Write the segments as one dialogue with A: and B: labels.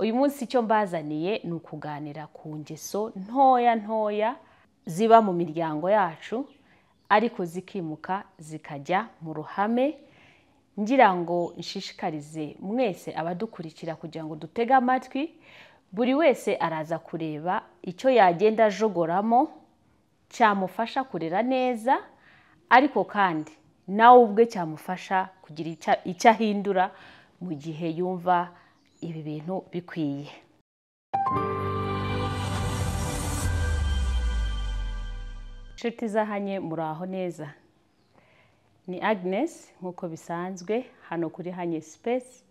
A: Uyu munsi icyo mbazaniye ni ukuganira ku ngeso ntoya ntoya ziba mu miryango yacu ariko zikimuka zikajya mu ruhame, ngira ngo nshishikarize mwese abadukurikira kugira ngo dutege amatwi, buri wese araza kureba icyo yagenda ajogoramo cyamufasha kurera neza, ariko kandi nawe ubwe cyamufasha kugira icyo ahindura mu gihe yumva ibi bintu bikwiye. Inshuti zahanye muraho neza, ni Agnes nk'uko bisanzwe hano kuri Hanye Space,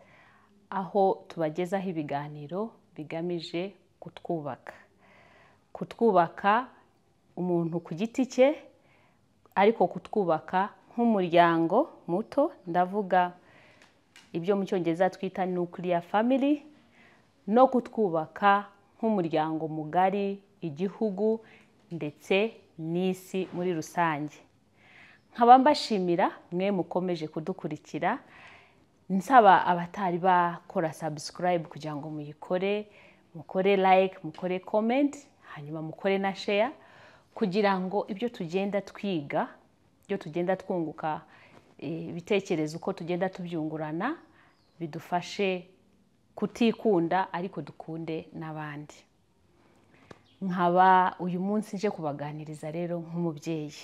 A: aho tubagezaho ibiganiro bigamije kutwubaka, kutwubaka umuntu ku giti cye, ariko kutwubaka nk'umuryango muto, ndavuga ibyo mu Cyongereza twita nuclear family, no kutwubaka nk'umuryango mugari, igihugu ndetse n'isi muri rusange. Nkaba mbashimira mwe mukomeje kudukurikira, nsaba abatari bakora subscribe kugira ngo muyikore, mukore like, mukore comment, hanyuma mukore na share, kugira ngo ibyo tugenda twiga, ibyo tugenda twunguka, ibitekerezo uko tugenda tubyungurana, bidufashe kutikunda ariko dukunde n'abandi. Nkaba uyu munsi nje kubaganiriza rero nk'umubyeyi.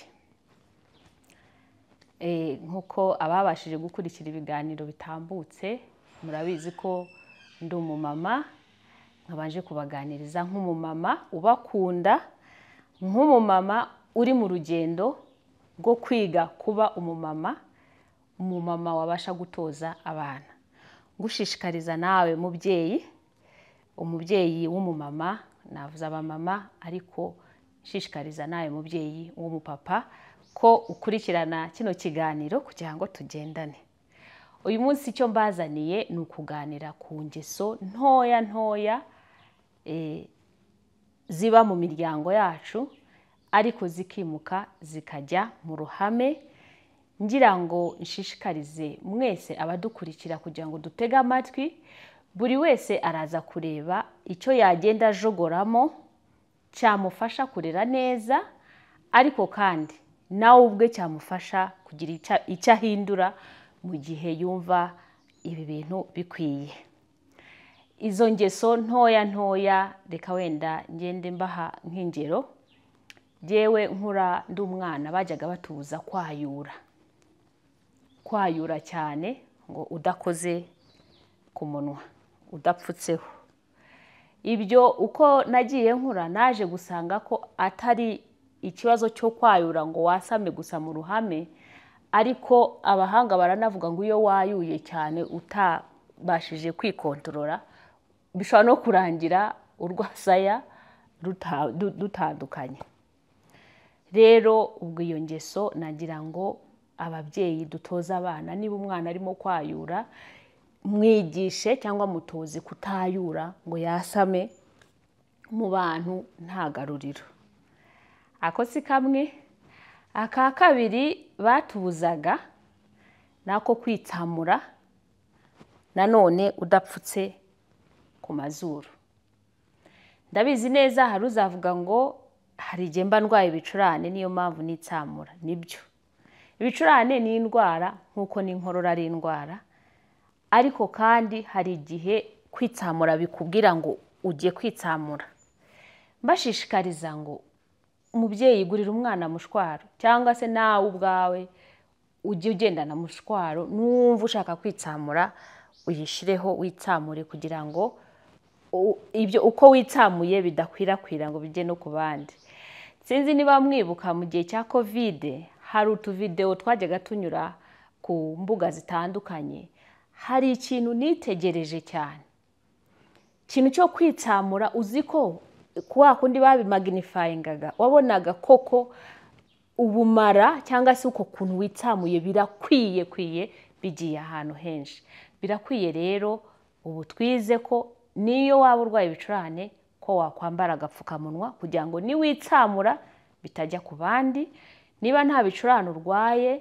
A: Nkuko ababashije gukurikira ibiganiro bitambutse murabizi ko ndi umumama, nkabanje kubaganiriza nk'umumama ubakunda, nk'umumama uri mu rugendo rwo kwiga kuba umumama, umumama wabasha gutoza abana. Ngushishikariza nawe mubyeyi, umubyeyi w'umumama, navuze abamama ariko nshishikariza nawe mubyeyi w'umupapa ko ukurikirana kino kiganiro kugira ngo tugendane. Uyu munsi icyo mbazaniye ni ukuganira ku ngeso ntoya ntoya ziba mu miryango yacu ariko zikimuka zikajya mu ruhame, ngira ngo nshishikarize mwese abadukurikira kugira ngo dutege amatwi, buri wese araza kureba icyo yagenda ajogoramo cyamufasha kurera neza, ariko kandi nawe ubwe cyamufasha kugira icyo ahindura mu gihe yumva ibi bintu bikwiye. Izo ngeso ntoya ntoya reka wenda ngende mbaha nk'ingero. Jyewe nkura ndi umwana bajyaga batubuza kwayura, kwayura cyane ngo udakoze ku munwa, udapfutseho. Ibyo uko nagiye nkura naje gusanga ko atari ikibazo cyo kwayura ngo wasame gusa mu ruhame, ariko abahanga baranavuga ngo iyo wayuye cyane utabashije kwikontorora bishobora no kurangira urwasaya rutandukanye. Rero ubwo iyo ngeso nagira ngo ababyeyi dutoze abana, niba umwana arimo kwayura mwigishe cyangwa mutoze kutayura ngo yasame mu bantu nta garuriro. Ako si kamwe. Aka kabiri batubuzaga nako kwitsamura nanone udapfutse ku mazuru. Ndabizi neza hari uzavuga ngo hari igihe mba ndwaye ibicurane niyo mpamvu nitsamura. Nibyo, ibicurane ni indwara nk'uko n'inkorora ari indwara, ariko kandi hari igihe kwitsamura bikubwira ngo ujye kwitsamura. Mbashishikariza ngo umubyeyi gurira umwana mushwaro, cyangwa se nawe ubwawe ujye ugendana mushwaro, numva ushaka kwitsamura uyishireho witsamure, kugira ngo ibyo uko witsamuye bidakwirakwira ngo bijye no ku bandi. Sinzi niba mwibuka mu gihe cya Covid hari utuvideo twajyaga tunyura ku mbuga zitandukanye, hari ikintu nitegereje cyane, ikintu cyo kwitsamura. Uzi ko kwa kundi babimagnifyingaga wabonaga koko ubumara cyangwa se uko kuntu witsamuye birakwiye kwiye bigiye ahantu henshi. Birakwiye rero ubu twize ko niyo waba urwaye ibicurane ko wakwambara agapfukamunwa kugira ngo niwitsamura bitajya ku bandi. Niba nta bicurane urwaye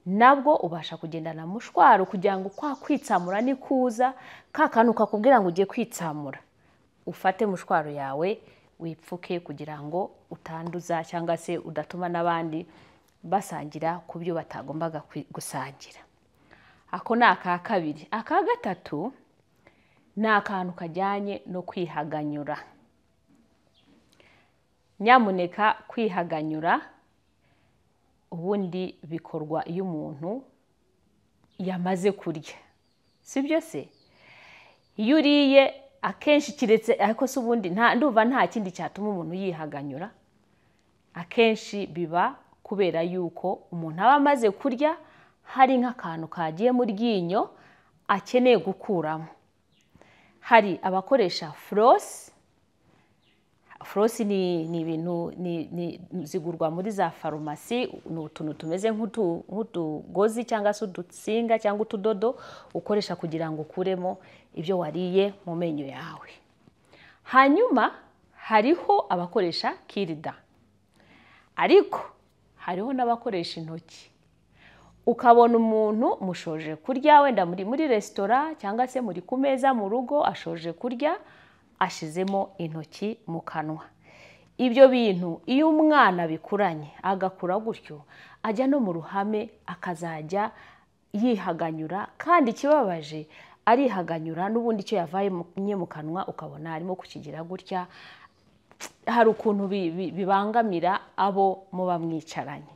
A: nabwo ubasha kugendana mushwaro kugira ngo kwa kwitsamura nikuza ka kantu kakubwira ngo ugiye kwitsamura Ufate mushwaro yawe wipfuke kugira ngo utanduza cyangwa se udatuma n'abandi basangira ku byo batagombaga gusangira. Ako ni aka kabiri. Aka gatatu ni akantu kajyanye no kwihaganyura. Nyamuneka, kwihaganyura ubundi bikorwa iyo umuntu yamaze kurya, si byo se? Iyo uriye akenshi, kiretse ariko se ubundi ndumva nta kindi cyatuma umuntu yihaganyura. Akenshi biba kubera yuko umuntu aba amaze kurya, hari nk'akantu kagiye mu ryinyo akeneye gukuramo. Hari abakoresha floss. Floss ni ibintu zigurwa muri za farumasi, ni utuntu tumeze nk'utugozi cyangwa se udutsinga cyangwa utudodo ukoresha kugira ngo ukuremo ibyo wariye mu menyo yawe. Hanyuma hariho abakoresha cure-dent, ariko hariho n'abakoresha intoki. Ukabona umuntu mushoje kurya, wenda muri resitora cyangwa se muri ku meza mu rugo, ashoje kurya ashizemo intoki mu kanwa. Ibyo bintu iyo umwana bikuranye, agakura gutyo, ajya no mu ruhame akazajya yihaganyura. Kandi ikibabaje, arihaganyura n'ubundi icyo yavanye mu kanwa ukabona arimo kukigira gutya. Hari ukuntu bibangamira abo muba mwicaranye.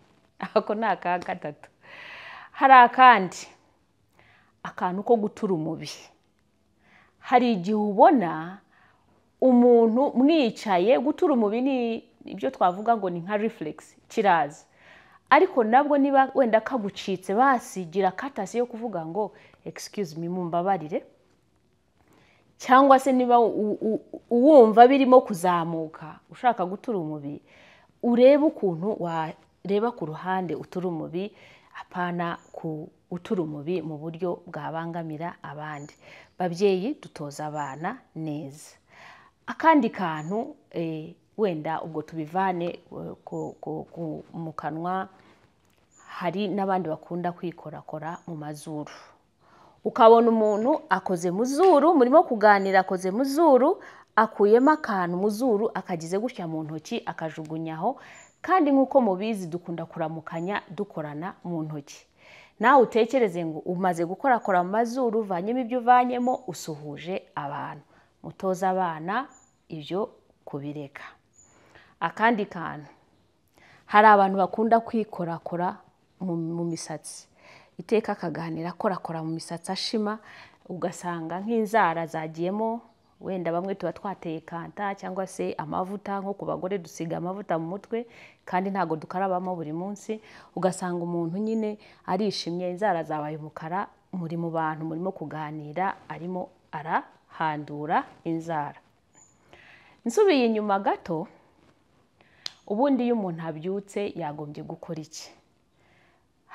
A: Ako ni aka gatatu. Hari akandi akantu ko gutura umubi. Hari igihe ubona umuntu mwicaye, gutura umubi ni ibyo twavuga ngo ni nka reflex, kiraza. Ariko nabwo niba wenda kagucitse, basigira courtesy yo kuvuga ngo "Excuse me, mumbabarire." Cyangwa se niba uwumva birimo kuzamuka ushaka gutura umubi, urebe ukuntu wareba ku ruhande utura umubi, apana ku utura umubi mu buryo bwabangamira abandi. Babyeyi, dutoza abana neza. Akandi kantu, wenda ubwo tubivane mu kanwa, hari n'abandi bakunda kwikorakora mu mazuru. Ukabona umuntu akoze mu zuru, murimo kuganira akoze mu zuru, akuyemo akantu mu zuru, akagize gutya mu ntoki, akajugunyaho. Kandi nk'uko mubizi, dukunda kuramukanya dukorana mu ntoki. Nawe utekereze ngo umaze gukorakora mu mazuru, uvanyemo ibyo uvanyemo, usuhuje abantu. Mutoze abana ibyo kubireka. Akandi kantu, hari abantu bakunda kwikorakora mu misatsi. Iteka akaganira akorakora mu misatsi, ashima, ugasanga nk'inzara zagiyemo. Wenda bamwe tuba twateye kanta cyangwa se amavuta, nko ku bagore dusiga amavuta mu mutwe kandi ntabwo dukarabamo buri munsi. Ugasanga umuntu nyine arishimye, inzara zabaye umukara, muri mu bantu murimo kuganira arimo arahandura inzara. Nsubiye inyuma gato, ubundi iyo umuntu abyutse yagombye gukora iki?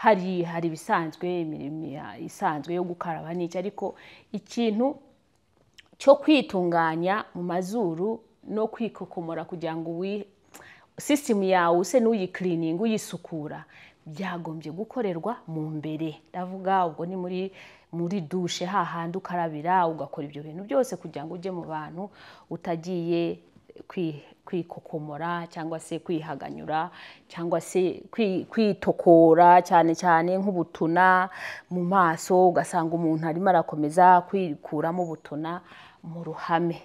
A: Hari ibisanzwe, imirimo isanzwe yo gukaraba n'iki, ariko ikintu cyo kwitunganya mu mazuru no kwikokomora kugira ngo sisitemu yawe use n'uyicleaninga, uyisukura, byagombye gukorerwa mu mbere. Ndavuga ubwo ni muri douche, hahandi ukarabira, ugakora ibyo bintu byose kugira ngo ujye mu bantu utagiye kwikokomora cyangwa se kwihaganyura cyangwa se kwitokora, cyane cyane nk'ubutuna mu maso. Ugasanga umuntu arimo arakomeza kwikuramo ubutuna mu ruhame.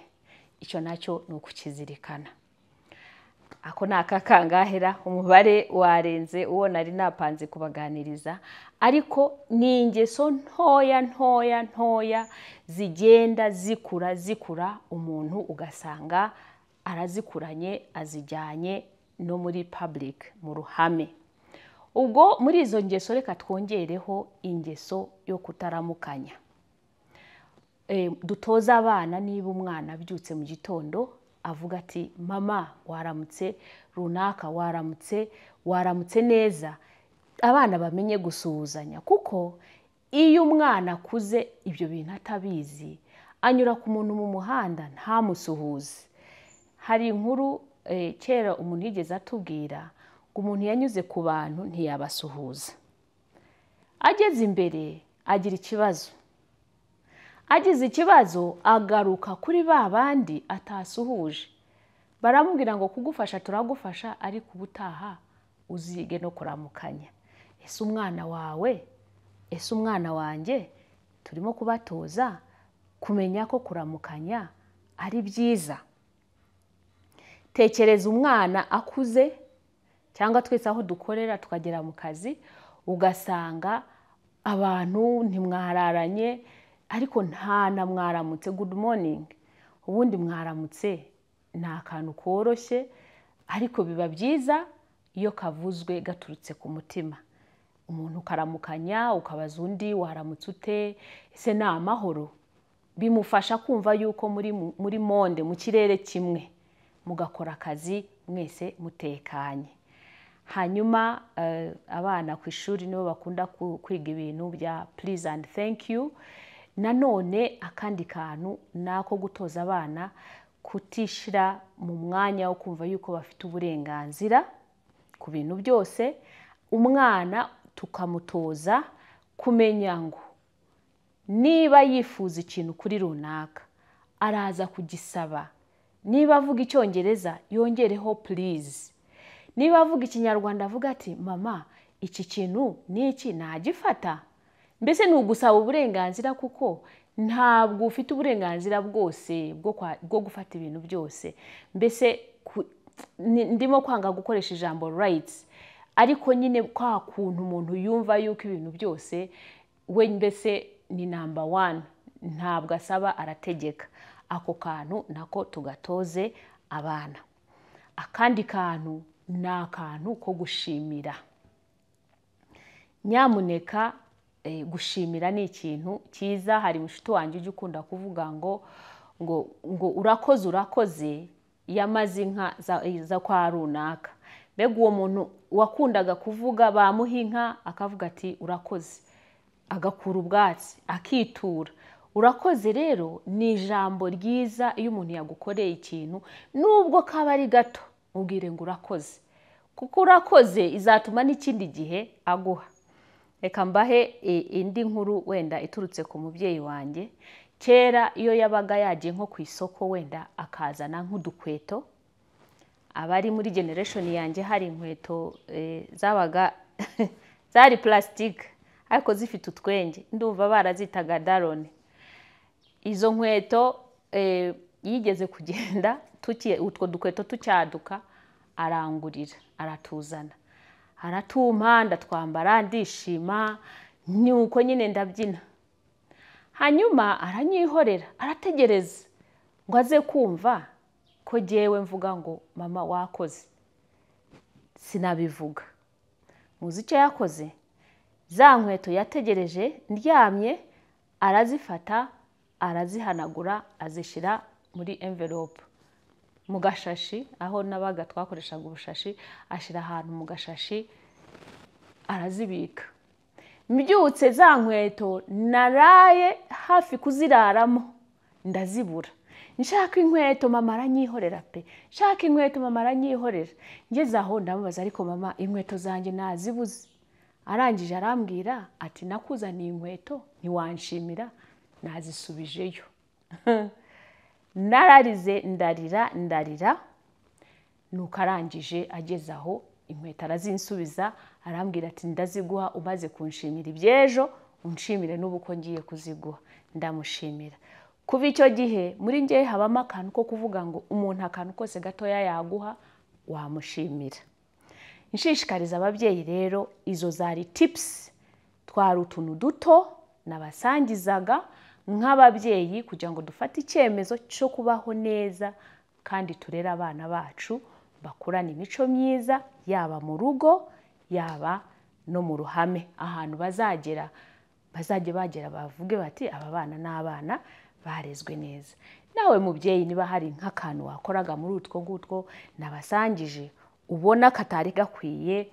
A: Icyo nacyo ni ukukizirikana. Ako ni aka kangahera? Umubare warenze uwo nari napanze kubaganiriza, ariko ni ingeso ntoya ntoya ntoya zigenda zikura zikura, umuntu ugasanga arazikuranye, azijyanye no muri public, mu ruhame. Ubwo muri izo ngeso reka twongereho ingeso yo kutaramukanya. Dutoze abana, niba umwana abyutse mu gitondo avuga ati "Mama waramutse, runaka waramutse, waramutse neza." Abana bamenye gusuhuzanya, kuko iyo umwana akuze ibyo bintu atabizi, anyura ku muntu mu muhanda ntamusuhuze. Hari inkuru kera umuntu yigeze atubwira ngo umuntu yanyuze ku bantu ntiyabasuhuza, ageze imbere agira ikibazo. Agize ikibazo agaruka kuri ba bandi atasuhuje, baramubwira ngo kugufasha turagufasha, ariko ubutaha uzige no kuramukanya. Ese umwana wawe, ese umwana wanjye turimo kubatoza kumenya ko kuramukanya ari byiza? Tekereza umwana akuze, cyangwa twese aho dukorera tukagera mu kazi ugasanga abantu ntimwararanye, ariko nta na mwaramutse, good morning. Ubundi mwaramutse ni akantu koroshye, ariko biba byiza iyo kavuzwe gaturutse ku mutima. Umuntu ukaramukanya, ukabaza undi waramutse ute, ese ni amahoro? Bimufasha kumva yuko muri monde, mu kirere kimwe, mugakora akazi mwese mutekanye. Hanyuma abana ku ishuri nibo bakunda kwiga ibintu bya please and thank you. Nanone akandi kantu nako gutoza abana kutishira mu mwanya wo kumva yuko bafite uburenganzira ku bintu byose. Umwana tukamutoza kumenya ngo niba yifuza ikintu kuri runaka araza kugisaba. Niba avuga Icyongereza yongereho please. Niba avuga Ikinyarwanda avuga ati mama iki kintu niki nagifata. Mbese ni ugusaba uburenganzira, kuko ntabwo ufite uburenganzira bwose bwo gufata ibintu byose. Mbese ndimo kwanga gukoresha ijambo rights, ariko nyine kwa kuntu umuntu yumva yuko ibintu byose we mbese ni number one, ntabwo asaba arategeka. Ako kantu nako tugatoze abana. Akandi kantu ni akantu ko gushimira. Nyamuneka gushimira ni ikintu cyiza. Hari mushuti wanjye ujya ukunda kuvuga ngo ngo ngo urakoze urakoze yamaze inka za kwa runaka. Mbega uwo muntu wakundaga kuvuga bamuha inka akavuga ati urakoze, agakura ubwatsi akitura. Urakoze rero ni ijambo ryiza iyo umuntu yagukoreye ikintu nubwo kaba ari gato, mubwire ngo urakoze, kuko urakoze izatuma n'ikindi gihe aguha. Reka mbahe indi nkuru wenda iturutse ku mubyeyi wanjye. Kera iyo yabaga yagiye nko ku isoko wenda akazana nk'udukweto, abari muri generation yanjye hari inkweto zabaga zari plastique ariko zifite utwenge, ndumva barazitaga darone. Izo nkweto yigeze kugenda utwo dukweto tucyaduka, arangurira aratuzana, aratumpa, ndatwambara ndishima, nuko nyine ndabyina. Hanyuma aranyihorera, arategereza ngo aze kumva ko jyewe mvuga ngo mama wakoze. Sinabivuga. Muzi icyo yakoze? Za nkweto yategereje ndyamye, arazifata arazihanagura azishyira muri envelope mu gashashi, aho nabaga twakoreshaga ubushashi, ashyira ahantu mu gashashi arazibika. Mbyutse za nkweto naraye hafi kuziraramo ndazibura. Nshaka inkweto mama aranyihorera pe, nshaka inkweto mama aranyihorera. Ngeze aho ndamubaza ariko mama inkweto zanjye nazibuze. Arangije arambwira ati nakuzaniye inkweto ntiwanshimira, nazisubijeyo. Nararize ndarira ndarira, nuko arangije ageze aho inkweto arazinsubiza, arambwira ati ndaziguha umaze kunshimira iby'ejo, unshimire n'ubu ko ngiye kuziguha. Ndamushimira. Kuva icyo gihe muri njye habamo akantu ko kuvuga ngo umuntu akantu kose gatoya yaguha wamushimira. Nshishikariza ababyeyi rero, izo zari tips, twari utuntu duto nabasangizaga nk'ababyeyi kugira ngo dufate icyemezo cyo kubaho neza kandi turere abana bacu bakurana imico myiza, yaba mu rugo yaba no mu ruhame, ahantu bazagera bazajye bagera bavuge bati aba bana n'abana barezwe neza. Nawe mubyeyi niba hari nk'akantu wakoraga muri utwo ngutwo nabasangije ubona katari gakwiye,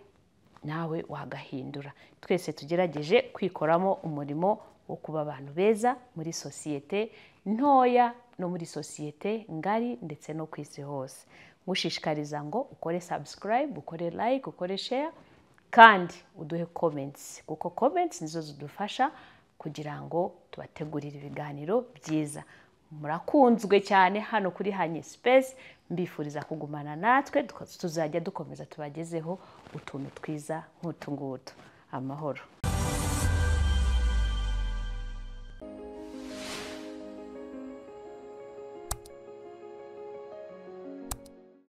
A: nawe wagahindura. Twese tugerageje kwikoramo umurimo wo kuba abantu beza muri sosiyete ntoya no muri sosiyete ngari ndetse no ku isi hose. Ngushishikariza ngo ukore subscribe, ukore like, ukore share kandi uduhe comments, kuko comments nizo zidufasha kugira ngo tubategurire ibiganiro byiza. Murakunzwe cyane hano kuri Hanyi Space, mbifuriza kugumana natwe, tuzajya dukomeza tubagezeho utuntu twiza nk'utu ngutu. Amahoro.